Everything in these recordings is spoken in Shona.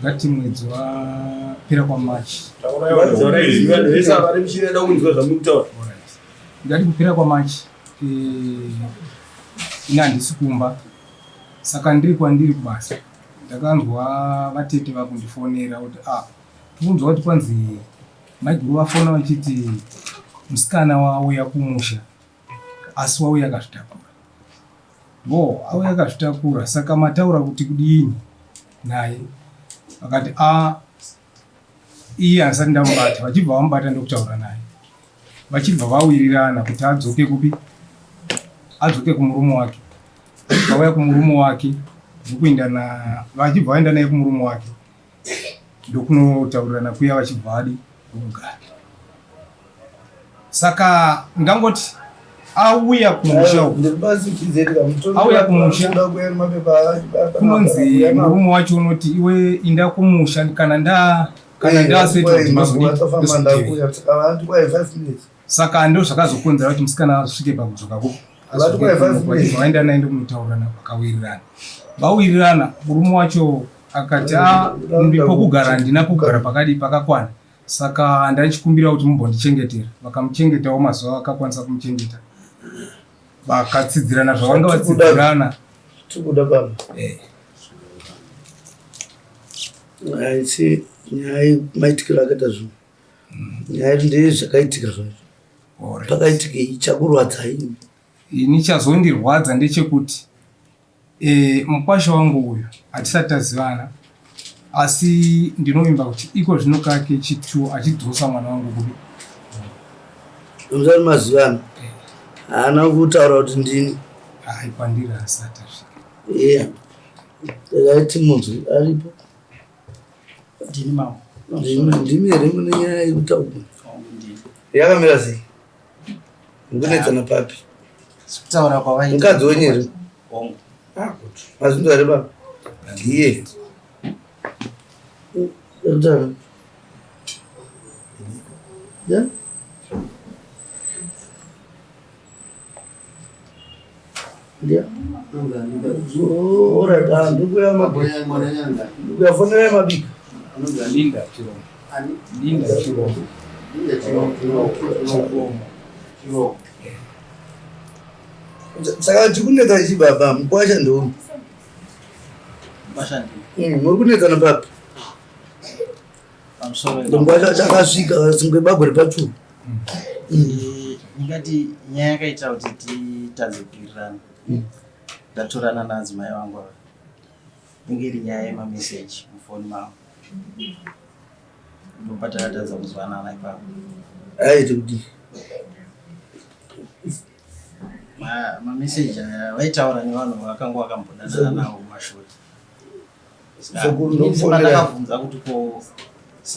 Ngati mwedzi wapera kwaMarch. Ngati kupera kwaMarch eh, ini handisi kumba saka ndiri kwandiri kubasa ndakanzwa vatete vakundifonera kuti ah tikunzwa kuti kwanzi maiguru vafona vachiti musikana wauya kumusha asi wauya akazvitakura. Bo auya akazvitakura saka mataura kuti kudini naye vakati a ah, iye handisati ndamubata vachibva vamubata ndokutaura naye vachibva vawirirana kuti adzoke kupi adzoke kumurume wake vauya kumurume wake ndokuenda na vachibva vaenda naye kumurume wake ndokunotaurirana kuya vachibva vadi ndokugara saka ndangoti auya kumusha auya kumusha kunonzi murume wacho unoti iwe inda kumusha kana nda kana ndasetndozodii saka ndo zvakazokonzera kuti musikana asvike pakudzoka ko vaenda naye ndokunotaurirana vakawirirana vawirirana murume wacho akati ah, pokugara handina pokugara pakadii pakakwana Saka ndaichikumbira kuti mumbondichengetera. Vakamuchengetawo mazuva vakakwanisa kumuchengeta. Vakatsidzirana zvavanga vatsidzirana. Tikuda baba. Eh. Asi nyaya maitikiro akaita zvinhu. Nyaya yedu ndeye zvakaitika zvacho. Pakaitikei chakurwadzai? Ini chazondirwadza ndechekuti E, mukwasha wangu uyu hatisati tazivana asi ndinovimba kuti iko zvino kake chitu achidzosa mwana wangu kubi musati mazivana haana kutaura kuti ndini hai kwandiri asati asvika iya regai timunzwe aripo ndini mama ndimi here mune nyaya yekutaura yakamira sei Mukunetsana papi? Kutaura kwavaita. Mukadzi wenyu here? Hongu. Ah, good. Mazvinzwa here baba? Ndiye. Kutaura. Yeah? Yeah. Oh, all right. Ah, ndikuya mabika. Ndikuya fonera mabika. Linda Chiromo. Linda Chiromo. Chiromo. Saka chikunetsa ichi baba mukwasha ndo. Mukwasha ndi. Muri kunetsana papi? Pamusoro. Mukwasha chakasvika singwe bagore pachuru. Ndingati nyaya yakaita kuti titadze kuwirirana. Ndatorana naadzimai vangu ava. Inge iri nyaya yemameseji mufoni mavo. Ndopatakatadza kuzwanana ipapo. Aiti kuti Mameseji aya vaitaura nevanhu vakanga vakambodanana navo kumashure. Sekuru, ndokufonera. Ndakabvunza kuti ko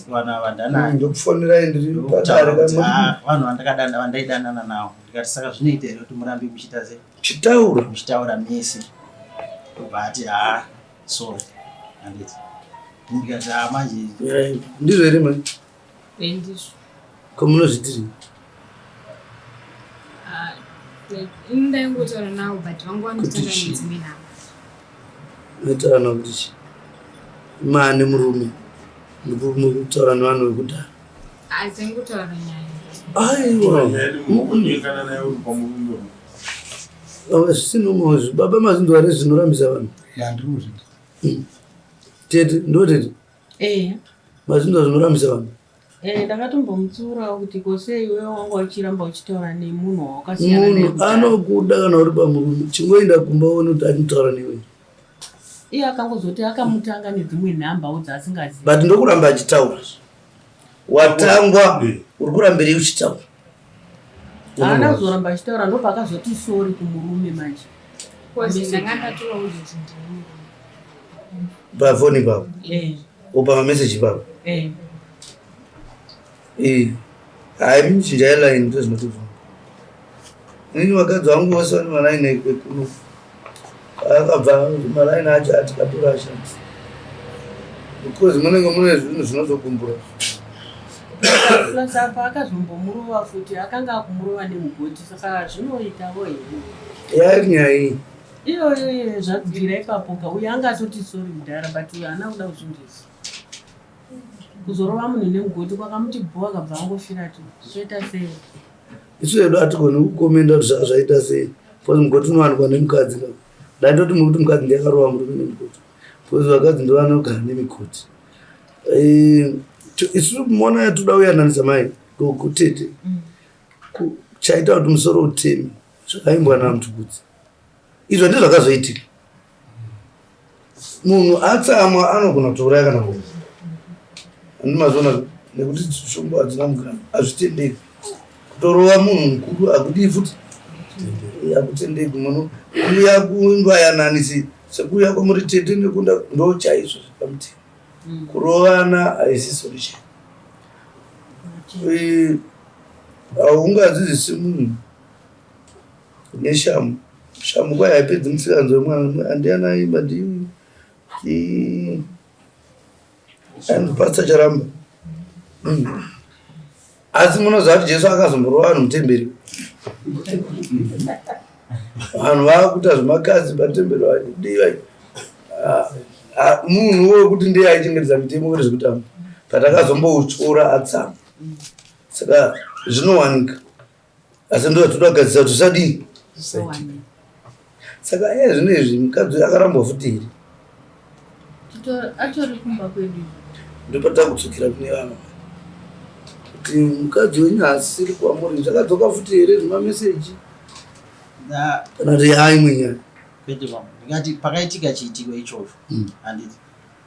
vanhu ava ndanani Ndokufonerai ndiri padare Kutaura kuti, kana "Ah, vanhu vandakadana vandaidanana navo ndikati saka zvinoita here kuti murambe muchiita sei chitaura. Muchitaura mese ndobva ati haa sorry handiti ndikati haa manje Eh, Ndizvo here mai? Eh, ndizvo. Ko munozvitirei? Ah, like ini ndaingotaura navo but vanga vanotanga chii? nedzimwe nhamba. Unotaura navo kuti chii? Mane murume. Ndikutaura nevanhu vekudhara. Ah, taingotaura nyaya. Aiwa. Mukunyekana naye uri pamurume. Zvisina umwe baba mazinzwa here zvinorambisa vanhu? Ya ndiri kuzvinzwa. Tete, ndo tete. Eh. Mazinzwa zvinorambisa vanhu. Eh, ndakatombomutsiurawo kuti ko sei iwewe wanga uchiramba uchitaura nemunhu wawakasiyana naye Munhu kudhara. anokuda kana uri pamurume. Chingoenda kumba uone kuti anotaura newe. Iye akangozoti akamutanga nedzimwe nhambawo dzaasingazivi. But ndokuramba achitaura. Watangwa uri kurambirei uchitaura? Haana kuzoramba achitaura ndopaakazoti sorry kumurume manje. Because ndanga ndatovaudza kuti ndine murume. Pafoni ipapo. Eh. Opa mameseji ipapo. Eh. Eh. Hayi michinja yeline ndozvinotobva. Inini vakadzi vangu vose vane malaini ekuno. Akabva malaini acho atikatora ashandisa. Because munenge mune zvinhu zvinozogumbura. Plus apa akazombomurova futi akanga akumurova nemugoti saka zvinoitavo here? Yairi nyaya iyi. Iyoyo iyoyo zvabvira ipapo ka uyo anga atoti sorry mudhara but uyo haana kuda kuzvinzwisisa. Kuzorova munhu nemugoti kwakamuti bho akabva angofira tu. Toita sei? Isu hedu hatigoni kukomenda kuti zvaita sei because mugoti unowanikwa nemukadzi ka. Ndaitoti mukuti mukadzi ndiye akarova murume nemugoti because vakadzi ndovanogara nemigoti. Eh, isu mona yatoda kuyananisa mai gogo tete chaita kuti musoro uteme zvakaimbwa naMtukudzi. Izvo ndizvo zvakazoitika. Munhu atsamwa anogona kutouraya kana munhu. Andimazviona nekuti shungu hadzina mugano hazvitendeki. Kutorova munhu mukuru hakudii futi hakutendeki munhu kuuya kuvayananisi sekuuya kwamuri tete nekunda ndo chaizvo zvepamutemo. Kurovana haisi solution. Eh, haungadzidzisi munhu neshamu shamu kwai haipedzi musikanzwa wemwana andiyana imba ndi pastor charamba mm. asi munoziva kuti jesu akazomborova vanhu mutemberi vanhu vakuita zvemakadzi patemberi vadiva ah, ah, munhu wekuti ndiye aichengetedza mitemo kwete zvekutamba but akazomboutyora atsama saka zvinowanika asi ndo zvatoda kugadzisa kuti zvisadii saka iye zvino izvi mukadzi uyu akarambwa futi here atori kumba kwedu ndopatakudzokera kune vamwe kuti mukadzi wenyu haasiri kwamuri zvakadzoka futi here zvimameseji kana kuti yaimwe nyaya kwete mama ndikati pakaitika chiitiko ichocho hmm. handiti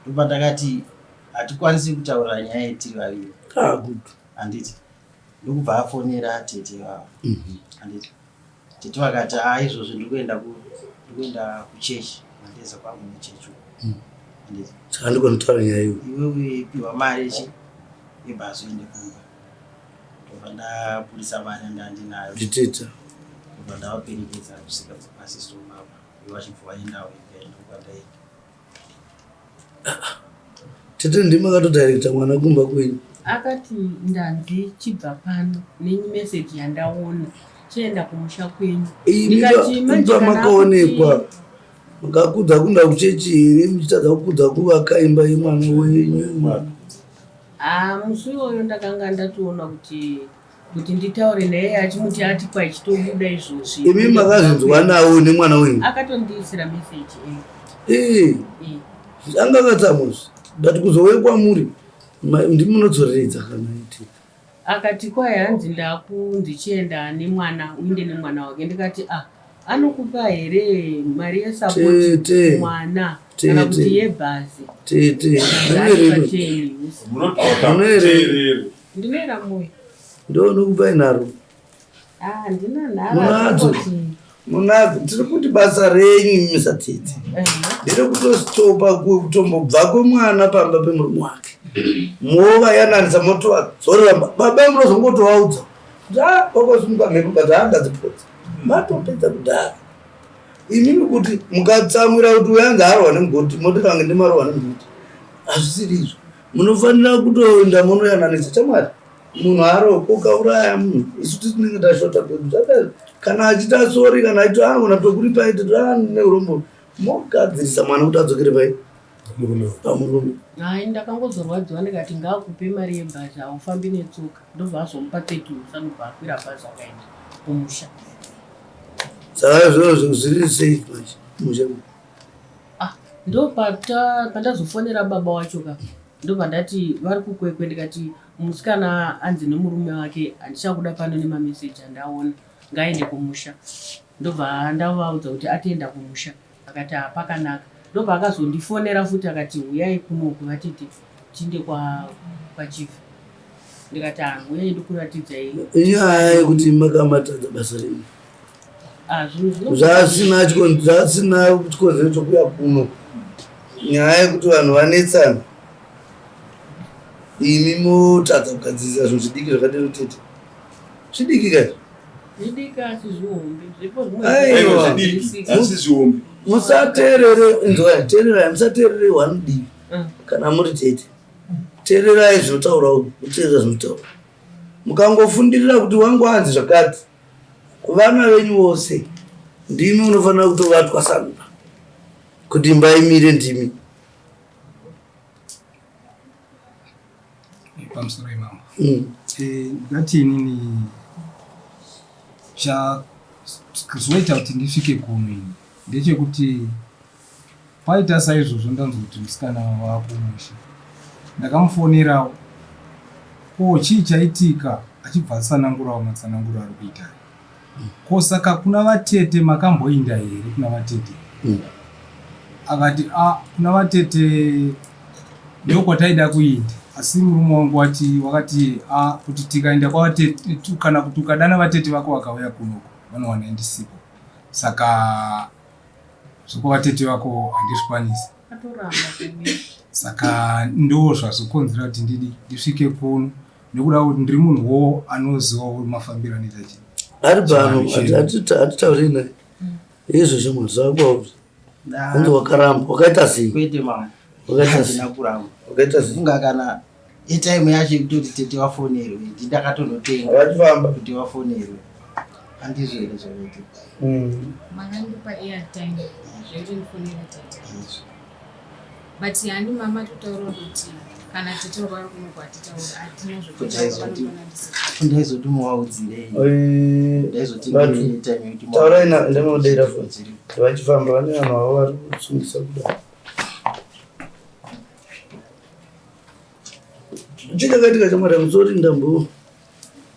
ndopandakati hatikwanisi kutaura nyaya yetiri vaviri ah, good handiti ndokubva afonera tete vavo mhm. handiti tete vakati a izvozvi ndikuenda ndikuenda kuchechi mandeza kwangu nechechi mm. handiti saka ndikonotaura nyaya iwe iwewe piwa mari chi yebhazi uende kumba ndobva ndaburitsa mari yandandinayo nditeta ndobva ndavaperekedza kusvika pasisoma apa ivo vachibva vaendawo ikaenda kwandaenda Tete ndimi makatodirecta mwana kumba kwenyu. Akati ndanzi chibva pano nemeseji yandaona chienda kumusha kwenyu. Ndikati manje kana makaonekwa makakudza kunda kuchechi here muchitadza kukudza kuvaka imba yemwana wenyu. Ah, musi iwoyo ndakanga ndatoona kuti kuti nditaure naye achimuti ati kwaichitobuda izvozvi. Imi makazvinzwa nawo nemwana wenyu? Akatondiisira message eh. Eh. eh. Anga akatsamwa but kuzouya kwamuri ndimi munodzoreredza kana iti. Akati kwai hanzi ndaku ndichienda nemwana uinde nemwana wake ndikati ah anokupa here mari yesapoti mwana kana kuti yebhazi. Tete. Munoteerera. Ndinoera moyo. Ndonokupai nharo. Ah, ndina nharo. Munadzo. Munadzo. Tiri kuti basa renyu imi satete. Ndiri kutostopa kutombobva kwemwana pamba pemurume wake. Movayananisa motovadzorera baba munozongotovaudza. Kuti ah kwakosimuka mhepo but haangadzipodza. Matopedza kudhara. Imimi kuti mukatsamwira kuti uyu anzi arohwa nemugoti mototi ange ndimarohwa nemugoti. Hazvisiri izvo. Munofanira kutoenda monoyananisa chamwari munhu aroko ukauraya munhu isu tinenge tashota pedu zvaka kana achiita sori kana aito anogona kutokuripa aiti neurombo mogadzirisa mwana kuti adzokere pai pamurume Hai ndakangozorwadziwa ndikati ngaakupe mari yebhazi haufambi netsoka ndobva azomupa 30 usanobva akwira bhazi akaenda kumusha. Saka zviro zviri sei manje musha Ah, ndopata pandazofonera baba wacho ka ndopandati vari kukwekwe ndikati musikana anzi nemurume wake handichakuda pano nemameseji andaona ngaende kumusha ndobva ndavaudza kuti atoenda kumusha akati hapakanaka ndobva akazondifonera futi akati huyai kunoku vatete tiinde kwachief ndikati ah huyai ndikuratidzai Inyaya yekuti makamatadza basa renyu. Ah, zvinhu zvino Zvasina zvasina chikonzero chokuya kuno. Nyaya yekuti vanhu vanetsana. Imi motadza kugadzirisa zvinhu zvidiki zvakadero tete. Zvidiki kai. Zvidiki asi zvihombe. Zvipo zvimwe Aiwa. Zvidiki asi zvihombe. Musateerere inzwai, teererai musateerere one divi kana muri tete. Teererai zvinotaura uyu, muteerera zvinotaura. Mukangofundirira kuti wangu anzi zvakati, vana venyu vose ndimi munofanira kutovatwasanura kuti imba imire ndimi. Pamusoro imambo. Ndati inini chazoita kuti ndisvike kuno ini ndechekuti paita saizvozvo ndanzwa kuti musikana wakumusha. Ndakamufonerawo ko chii chaitika achibva atsanangurawo matsananguro ari kuita. Ko saka kuna vatete makamboinda here kuna vatete? Akati a kuna vatete ndokwataida kuinda asi murume wangu wati wakati a kuti tikaenda kwavatete kana kuti ukadana vatete vako vakauya kunoko vanowana ndisipo saka zvekwavatete vako handizvikwanisi. Saka ndo zvazokonzera kuti ndidi ndisvike kuno nekuda kuti ndiri munhu wo anozivawo mafambiro anoita chii. Ari pano hatitauri naye izvo zvimwe zvako hanzi wakaramba wakaita sei? Kwete mama. Wakaita sei? Handina kuramba. Wakaita sei? Funga kana etime yacho yekutoti tete vafonerwe ndindakatonotenga Vachifamba. kuti vafonerwe. Handizvo here zvakaitika? Makandipa airtime zvekuti ndifonere tete. But handi mama totaura kuti kana tete vari kuno hatitauri hatina zvekuita. Ndaizoti muwaudzirei. Ndaizoti Vanhu, airtime yekuti taurai ndinodeira foni. Vachifamba vane vanhu vavo vari kusungisa kudai. Chii chakaitika chamwari musori ndambo.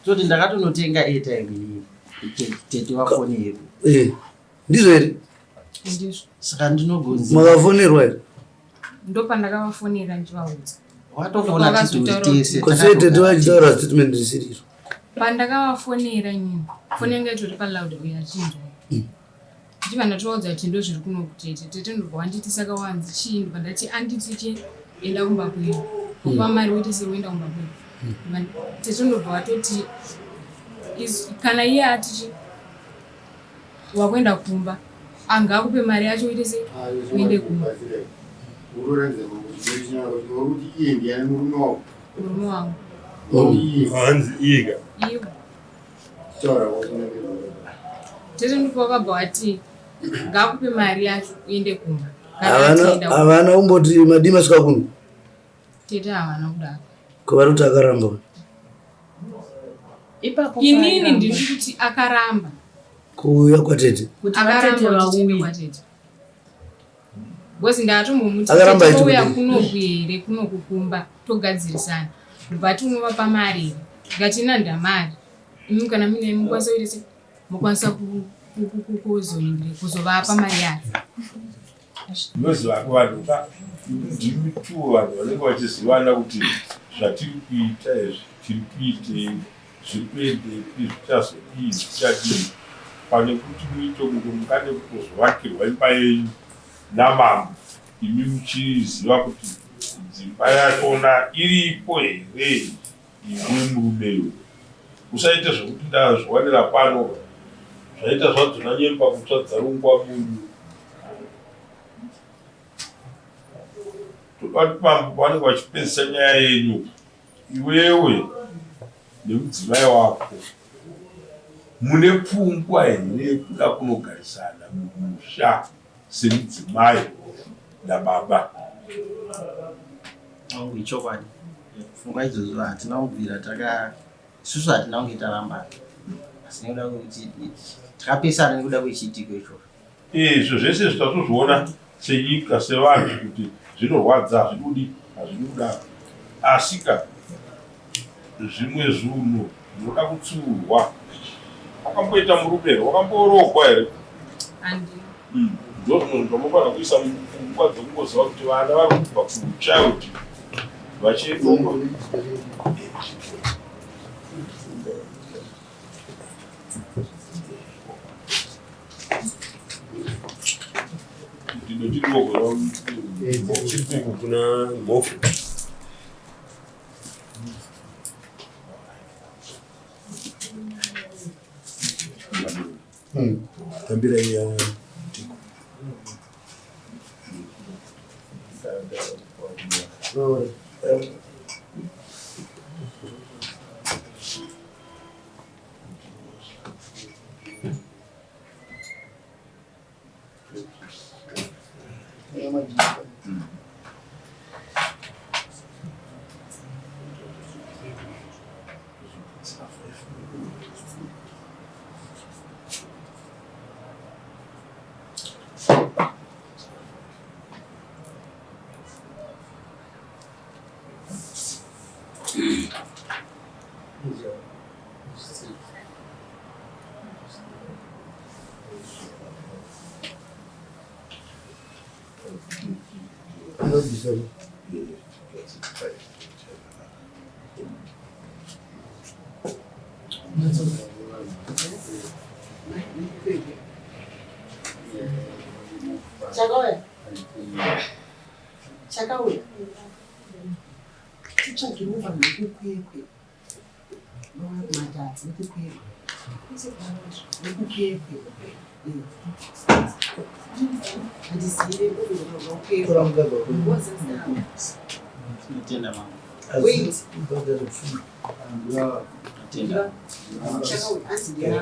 Toti ndakatonotenga airtime inini. Tete vafonerwe. Ndizvo here? Ndizvo. Saka ndinogonzi Makafonerwa here? Ndopandakavafonera ndichivaudza. Watofona titori tese. Ko sei tete vachitaura statement risiri iro? Pandakavafonera inini foni yanga itori paloud uye achinzwa. Ndichibva ndatovaudza kuti ndozviri kuno kutete. Tete ndobva wanditi saka wanzi chii ndobva ndati anditi chi enda kumba kwedu. Kupa mari woite sei woenda kumba kwedu. Tete ndobva watoti kana iye ati chi wakuenda kumba anga akupe mari yacho uite sei uende kumba. Murume wangu. Hanzi iye. Ivo. Tete ndipo wakabva wati ngakupe mari yacho uende kumba. Havana kumboti madii masvika kuno? Tete havana kudaro. Ko vari kuti akaramba. Ipapo Inini ndiri kuti akaramba. Kuuya kwatete. Kuti vatete Akaramba kuti tiende vauye. kwatete. Because ndatombomutiti Akaramba tete touya achikudii? kunoku here kunoku kumba togadzirisana. Ndobva tinovapa mari here. Ndikati ina ndamari. Imi kana mine mukwanisa kuita sei? Mokwanisa kuzovapa mari yacho. Unoziva vanhu ka ndimi tu vanhu vanenge vachizivana kuti zvatiri kuita izvi tiri kuitei zviri kuendepi zvichazodii zvichadii pane kuti muite kunge mungade kutozovakirwa imba yenyu namambo imi muchiziva kuti dzimba yachona iripo here iwe murumeyo. Usaite zvekuti ndazviwanira pano zvaita zvadzona nyemba kutsva dzarungwa munyu. Toda kuti mambo pavanenge vachipedzisa nyaya yenyu iwewe nemudzimai wako mune pfungwa here yekuda kunogarisana mumusha semudzimai nababa? Wangu ichokwadi. Pfungwa idzodzo hatina kubvira taka isusu hatina kunge tarambana. Asi nekuda kwekuti takapesana nekuda kwechiitiko ichocho. Izvo zvese zvitatozviona senyika sevanhu kuti zvinorwadza hazvidudi hazvidi kudaro. Asika zvimwe zvinhu zvinoda kutsiurwa. Wakamboita murume here? Wakamboroorwa here? Handina. Ndozvimwe zvinhu zvamunofanira kuisa mupfungwa dzekungoziva kuti vana vari kubva kuchild vachienda. Kuna mhofu. Tambira iya. Chakauya. Chakauya. Titsvagewo vanhu vekukwekwe. Vauya kumatadzi vekukwekwe. Vekukwekwe. Handizive Tora mukadzi wako. Tinotenda mama. Wait. Ubhadhare pfuma. Tinotenda. Chakauya. Asi ndiyani?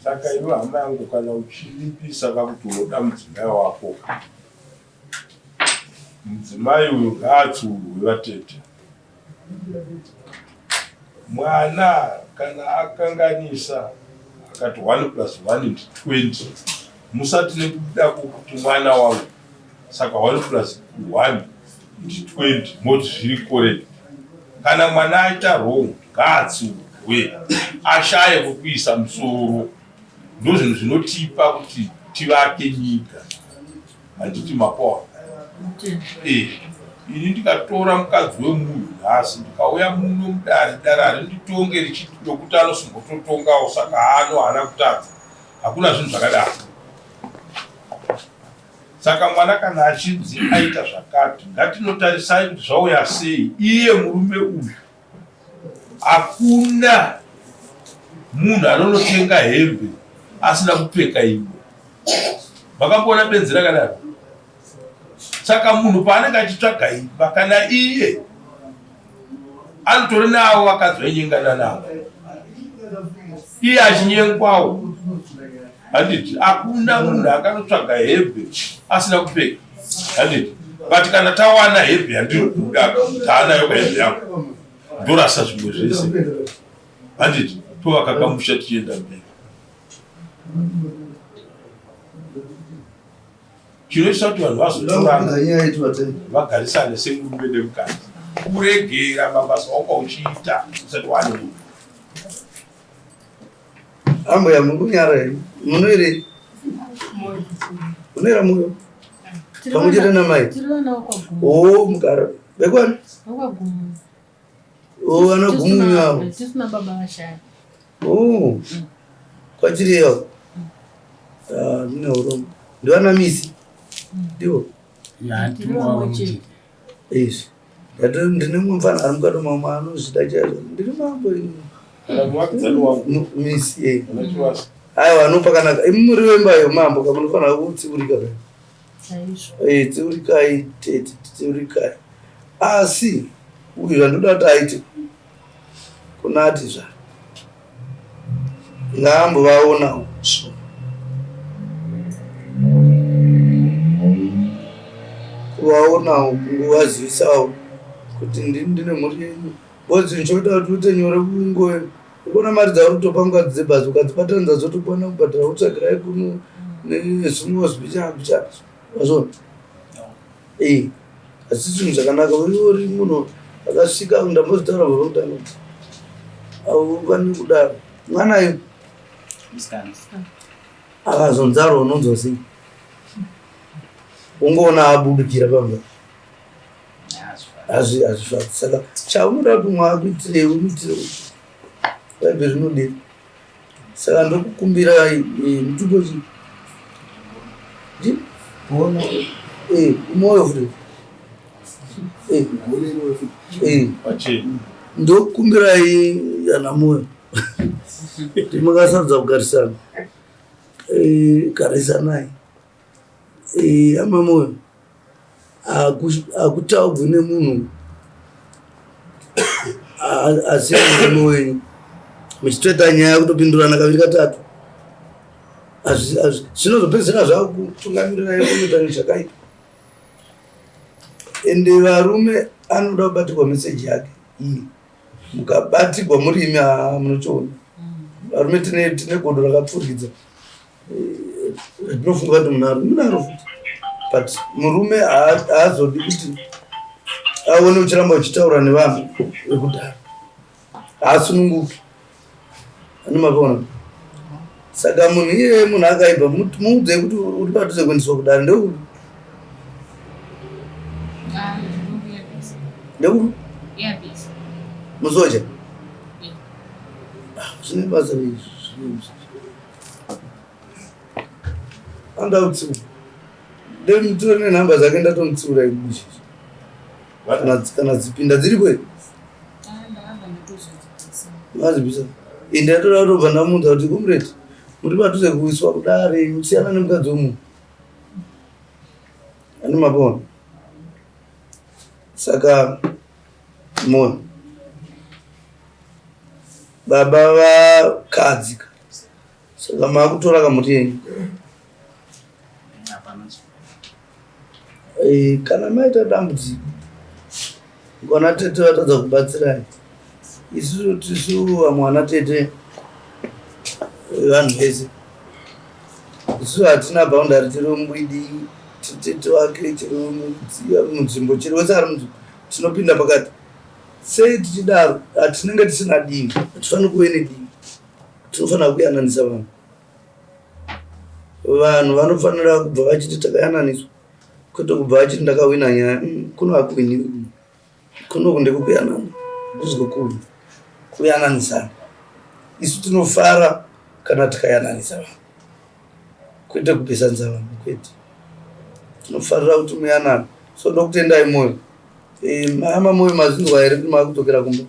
Saka iwe hama yangu, kana uchivimbisa kakuti unoda mudzimai wako, mudzimai uyu ngaatsiurwe vatete. Mwana kana akanganisa akati 1 plus 1 ndi 20, musati nekuda kwokuti mwana wangu saka 1 plus 1 ndi 20 moti zviri correct. Kana mwana aita wrong ngaatsiurwe, ashaye kwekuisa musoro. Ndozvinhu zvinotipa kuti tivake nyika. Handiti mapoa? Eh, ini ndikatora mukadzi wemunhu nhasi ndikauya muno mudare, dare harinditonge richiti nokuti anosimbototongawo saka ano haana kutadza. Hakuna zvinhu zvakadaro. Saka mwana kana achinzi aita zvakati, ngatinotarisai kuti zvauya sei. Iye murume uyu, hakuna munhu anonotenga hembe asina kupfeka imwe. Makamboona benzi rakadaro? Saka munhu paanenge achitsvaga imba, kana iye anotori navo vakadzi vainyengana navo, iye achinyengwawo, handiti? Hakuna munhu akanotsvaga hembe asina kupfeka, handiti? But kana tawana hembe yandiri kuda, taanayo kahembe yangu, ndorasa zvimwe zvese, handiti? Tovaka kamusha tichienda mberi. Chinoita kuti vanhu vazotorana vagarisane semurume nemukadzi kuregera mabasa wanga uchiita usati wane munhu. Ambuya mukunyara here? Munoirei? Munoira moyo? Pamwe chete namai? Tiri vana vekwaGumu. Oh, mugara. Vekwani? VekwaGumu. Oh, vana Gumu avo. Tisina baba vashaya. Oh. Kwachiriyo. Ah, mune urombo. Ndivana misi. Ndivo. Tiri vamwe chete. Izvi. Ndati ndine mumwe mfana ari mukati mamwe anozvida chaizvo. Ndiri mambo ini. Kana muvakidzani wangu Misi eh. ana Chiwasa. Aiwa anopa kanaka. Imi muri wemba iyo mambo kamunofanira kutsiurika ka. Chaizvo. Eh, tsiurikai tete, tsiurikai. Asi uyu zvandoda kuti aite kunati zva ngaambovaonawo so kuvaonawo kungovazivisawo kuti ndini ndine mhuri yenyu because ndichoita kuti uite nyore kungoe ukona mari dzauri kutopa mukadzi dzebhazi ukadzibatanidza dzotokwana kubhadhara wotsvagirai kuno nezvimwewo zvibichana bichana wazviona Eh, asi chinhu chakanaka uri uri munhu akasvika ndambozvitaura baba mutanga kuti aufaniri kudaro mwana iyo Musikana. akazonzarwa unonzwa sei ungoona abudikira pamba Hazvifadzi. hazvifadzi saka chaunoda kuti mwa akuitirei umuitire bhaibheri rinodii saka ndokukumbira mutupo chi ndi Gono. eh umoyo futi eh eh Pachena. ndokukumbirai ana moyo kuti makasadza kugarisana eh garisanai eh ama moyo hakutaugwi nemunhu asi murume wenyu muchitoita nyaya kutopindurana kaviri katatu zvinozopedzisira zvakutungamirirai kunoita nezvakaipa ende varume anoda kubatirwa meseji yake iyi mukabatirwa muri imi haa munochiona. Varume tine tine godo rakapfurikidza eh, ratinofunga kuti munaro munaro futi but murume haazodi kuti aone uchiramba uchitaura nevanhu vekudhara haasununguki ane mapaona saka munhu iyeye munhu akaibva muudzei kuti uri padhuze kuendeswa kudare ndeupi ndeupi musoja ah, zvine basa reizvi anoda kutsiura ndemutori nenhamba dzake ndatomutsiura izvi kana dzipinda dziripo here vazibvisa ende ndatoda kutobva ndamuudza kuti comrade muri padhuze kuiswa kudare musiyana nemukadzi wemunhu ane mapona saka moyo baba vakadzi saka makutora kamuti yenyu Eh, kana maita dambudziko kwana tete vatadza kubatsirai isusu tisu vamwe vana tete eh, vanhu vese isu hatina boundary chero mbwidi tete wake chero munzvimbo chero wese ari munzvimbo tinopinda pakati sei tichidaro hatinenge tisina divi hatifaniri kuve nedivi tinofanira kuyananisa vanhu Vanhu vanofanira kubva vachiti takayananiswa kwete kubva vachiti ndakahwina nyaya. Mm, kuno hakuhwiniwi kuno. Kunoku ndekukuyanana kuzokuru kuyananisana. Isu tinofara kana tikayananisa vanhu kwete kupesanisa vanhu kwete. Tinofarira kuti muyanane. So ndokutendai moyo. Eh, mama moyo mazinzwa here kuti makudzokera kumba?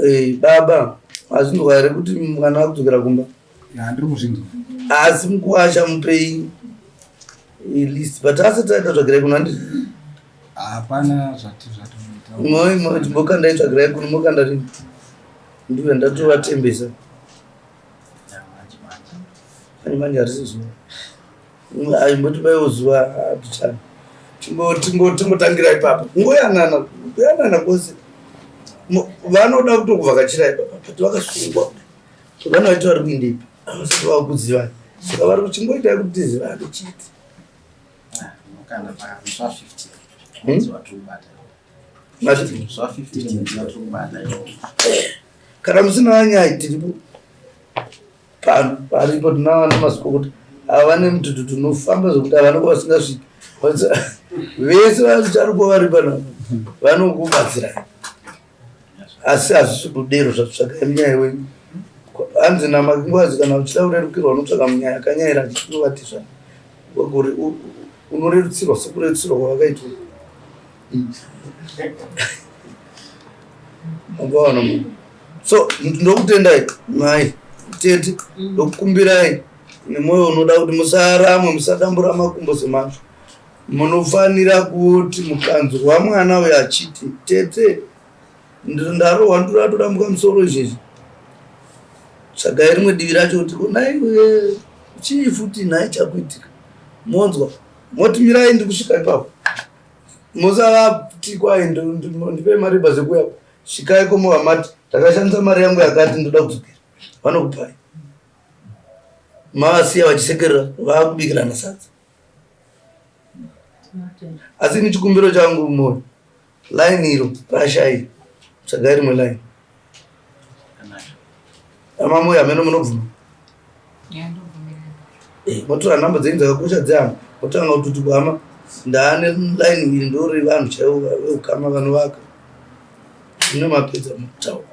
Eh, baba mazvinzwa here kuti mwana akudzokera kumba? Handiri kuzvinzwa. Asi mukuwasha mupei list but asati aita tsvagirai kuno handiti? Hapana zvati zvatoita. Mokandai tsvagirai kuno mokanda rini? Ndive ndatovatembesa. Manje manje harisi zuva. Aimbotipaiwo zuva hatichani. Tingotangira ipapo. Kungoyanana, kuyanana kwose. Vanoda kutokuvhakachira ipapa but vakasungwa. Vana vacho vari kuindepi? Havasati vakukuzivai. Saka vari kuchingoitai kuti tizivane chete. Kana pa musi wa 15 mwedzi watiri kubata. Mati? Musi wa 15 mwedzi watiri kubata iwowo. Kana musina nyaya tiripo. Pano paripo tina vana mazvikokota ava vane mututu tunofamba zvekuti havana kwavasingasviki. Vese vachariko vari panapa vanokubatsirai. Asi hazvisi kudero zvatsvakai munyaya wenyu. Hanzi namakingwazi kana uchida kurerukirwa unotsvaka munyaya akanyaira achikuvatisa. Unorerutsirwa sekurerutsirwa kwavakaitwa. Makaona mu. So ndokutendai mai tete ndokukumbirai nemwoyo unoda kuti musaramwe musadambura makumbo semazvo. Munofanira kuti mukanzwa mwana uyo achiti tete ndarohwa ndoratodambuka musoro izvezvi tsvagai rimwe divi racho kuti konai chii futi nhai chakuitika monzwa moti mirai ndikusvika ipapo musavati kwai ndipei mari bhazi kuya svikai komova mati ndakashandisa mari yangu yakati ndoda kudzokera vanokupai mavasiya vachisekerera vaakubikirana sadza asi ini chikumbiro changu moyo line iro rashai tsvagai rimwe line amamoyo hameno munobvuma eh, motora nhamba dzenyu dzakakosha dzehama motanga kutoti kuhama ndaane line iri ndori vanhu chaivo veukama vanovaka ine mapedza mutaura.